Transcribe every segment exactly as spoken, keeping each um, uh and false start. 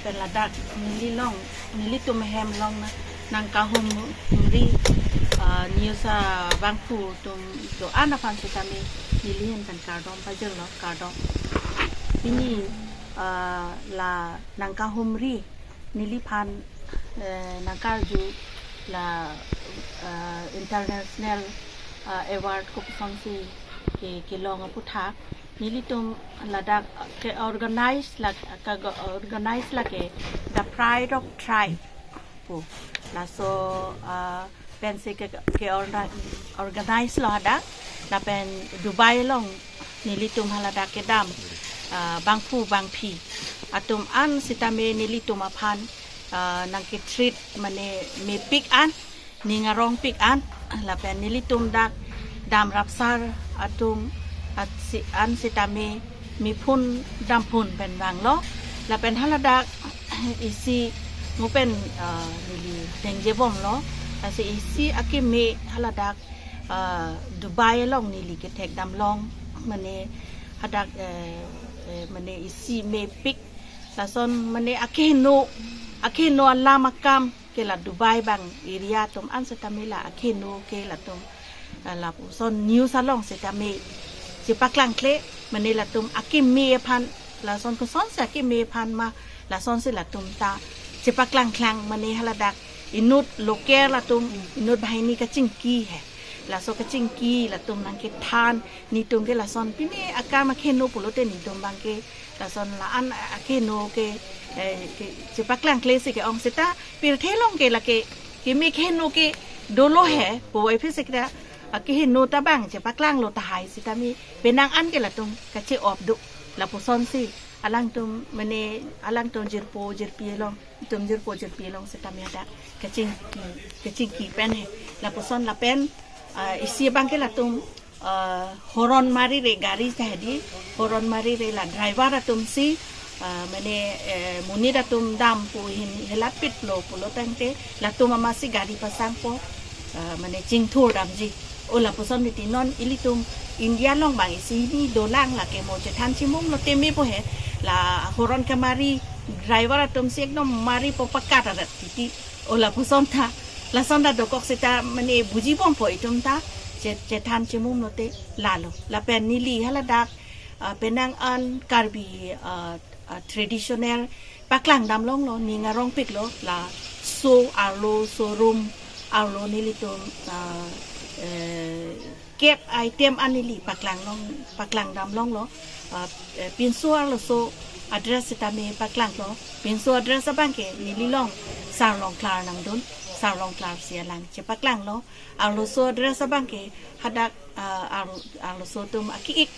Pen ladak neli long, nelitum hem long na, nangkahumri, ah, news abangphu atum do-an aphan sitame neli hem pen kardom pajirlo, kardom. Pini, ah, la nangkahumri neliphan, eh, nangkarju la, ah, international, ah, award kopusonsi ke, kelong aputhak. Nelitum ladak ke-organize la, ke-organize lake The Pride of Tribe pu. Laso, ah, pensi ke, ke-orga-, organize lo hadak. Lapen Dubai along nelitum haladak kedam, ah, bangphu bangphi atum an sitame nelitum aphan, ah, nangke-treat mane mepik an, ning arongpik an, lapen nelitum dak dam rapsar atum at si, an sitame mephun damphun pen vanglo. Lapen haladak isi mo pen, ah, neli tengjebomlo. Lasi isi akeme haladak, ah, Dubai along neli kethek damlong, mane hadak, eh, eh, mane isi mepik lason mane akeheno, akeheno alam akam ke la Dubai bang area atum an sitame la akeheno ke latum, ah, lapuson news along sitame chepaklangkle, mane latum akeme aphan, lason kosonsi akeme aphan ma, lasonsi latum ta chepaklangklang, mane haladak inut local atum, inut banghini kachingki he. Laso kachingki latum nangkethan, netum ke lason pine akam akeheno pulote netum abangke lason la-an akeheno ke, eh, ke chepaklangkle si ke-ong seta pirthe along ke lake keme keheno ke dolo he, puvoiphit seta akeheno ta bang chepaklanglo tahai sitame penang an ke latum kache-op do. Lapusonsi alangtum mane alangtum jirpo jirpi along, tum jirpo jirpi along sitame hadak kachingki, kachingki pen he. Lapuson lapen, ah, isi abangke latum, ah, horn marire gari ta hedi, horn marire la driver atumsi, ah, mane, eh, monit atum dam pu ahin helatpitlo pulo tangte latum amatsi gari pasangpo, ah, mane chingthur damji. O lapuson miti non ilitum India along bang isi hini dolang lake mo chethan chimumlo teme po he, la horn kemari driver atumsi ekdom maripo pakat arat titi. O lapuson ta, lason ta dokok seta mane bujibompo itum ta, che, chethan chimumlo te lalo. Lapen neli haladak, ah, penang an Karbi, ah, ah, traditional paklang damlonglo, ning arongpiklo, laso arloso rum, arlo nelitum, ah, eh, kep item an neli paklanglong, paklang damlonglo, ah, eh, pinso arloso adress sitame paklanglo. Pinso adress abangke neli long Sarlongklar nangdun, Sarlongklar si alang chepaklanglo. Arloso adress abangke hadak, ah, arlo, arloso atum aki-ik,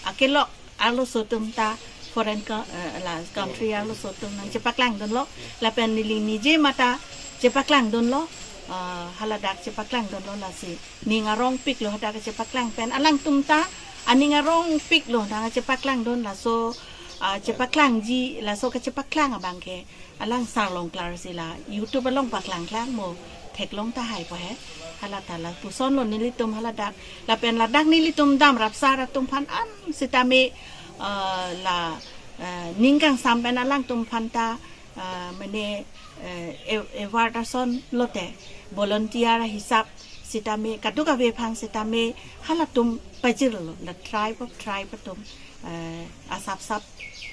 akelok arloso atum ta foreign co-, eh, la country arloso atum nangchepaklangdunlo, lapen neli nije mata chepaklangdunlo, ah, haladak chepaklangdunlo, lasi ning arongpiklo hadak chepaklang pen alangtum ta aning arongpiklo nangchepaklangdun, laso, ah, chepaklangji, laso kachepaklang abangke alang Sarlongklar si la YouTube along paklangklang mo theklong tahai po he. Hala ta lapusonlo nelitum haladak. Lapen ladak nelitum dam rapsar atum aphan an sitame, ah, la, ah, ning kangsam pen alangtum aphan ta, ah, mane, eh, e-, award ason lote volunteer ahisap sitame kadokave aphan sitame halatum pajirlo, la tribe of tribe atum, eh, asapsap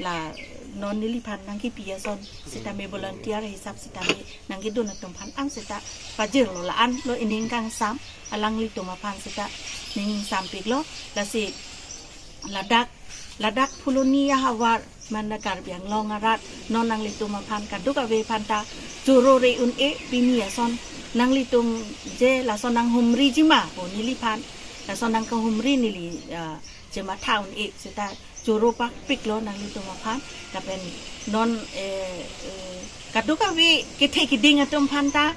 la non neliphan nangkipi ason sitame volunteer ahisap sitame nangkedun atum aphan an seta pajirlo, la-anlo ining kangsam alanglitum aphan seta ning sampiklo. Lasi ladak, ladak Phuloni ahavar mane Karbi Anglong arat non nanglitum aphan kadokave aphan ta choro re un-e pini ason, nanglitum je lason nanghumriji ma pu neliphan, lason nangkahumri neli, ah, chematha un-e seta choro pakpiklo nanglitum aphan. Lapen non, eh, eh, kadokave kethe keding atum aphan ta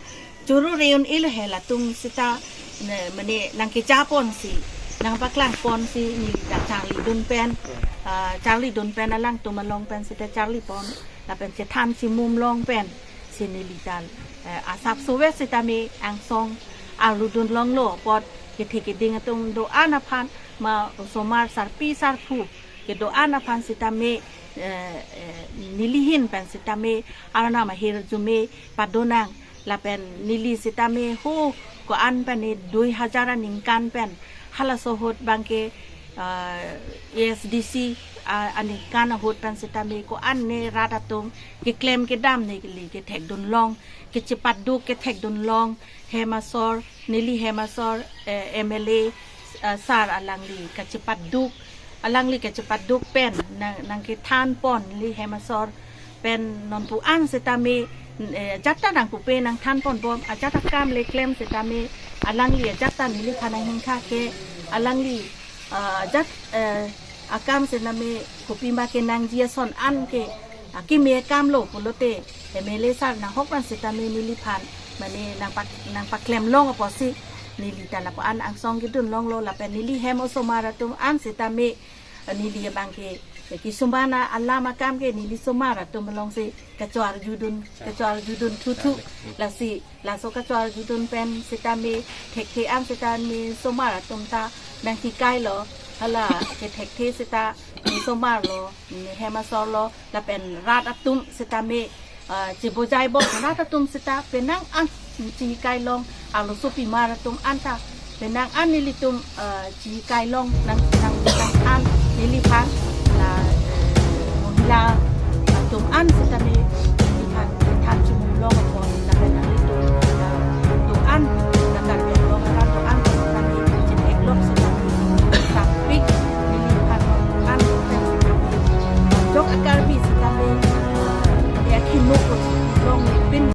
choro re un-elo he, latum seta ne, mane nangkechaponsi, nangpaklangponsi neli ta charlidun pen, ah, charlidun pen alangtum along pen seta charlipon, lapen chethan chimum long pen si neli ta, eh, asapso vet sitame angsong arludun longlo apot kethe keding atum do-an aphan ma osomar sarpi sarpo kedo-an aphan sitame eh, eh, nelihin pen sitame arnam ahirjume padonang, lapen neli sitame ho ko-an pen ne dui hajar aningkan pen halaso ahut abangke, eh, A S D C, ah, aningkan ahut pen sitame ko-an ne rat atum keklem kedam neli kethekdun long, kachepatduk kethekdun long, hem asor, neli hem asor, eh, M L A, eh, sar alangli kachepatduk, alangli kachepatduk pen nang, nangkethan pon neli hem asor pen nonpu an sitame, eh, ajat ta nangpupe nangthan pon bom, ajat akam le klem sitame alangli ajat ta neliphan anghingkha ke alangli, ah, ajat, eh, akam sitame kopima kenangji ason an ke, ah, keme akam lo pulote M L A sar nanghok pen sitame neliphan mane nangpak, nangpaklem long apotsi neli ta lapu an angsong kedun longlo, lapen neli hem osomar atum an sitame, eh, neli abangke, eh, kesumana alam akam ke neli somar atum alongsi kachoarjudun, kachoarjudun thuthu. Lasi laso kachoarjudun pen sitame thekthe an sitame somar atum ta nangkikailo, hala kethekthe sita ne somar lo, ne hem asor lo, lapen rat atum sitame, ah, chebojai bom rat atum sita penang an chikai long, arlosopimar atum anta penang an nelitum, ah, chikai long nang, nang, nangthan neliphan, la, eh, mohila atum an sitame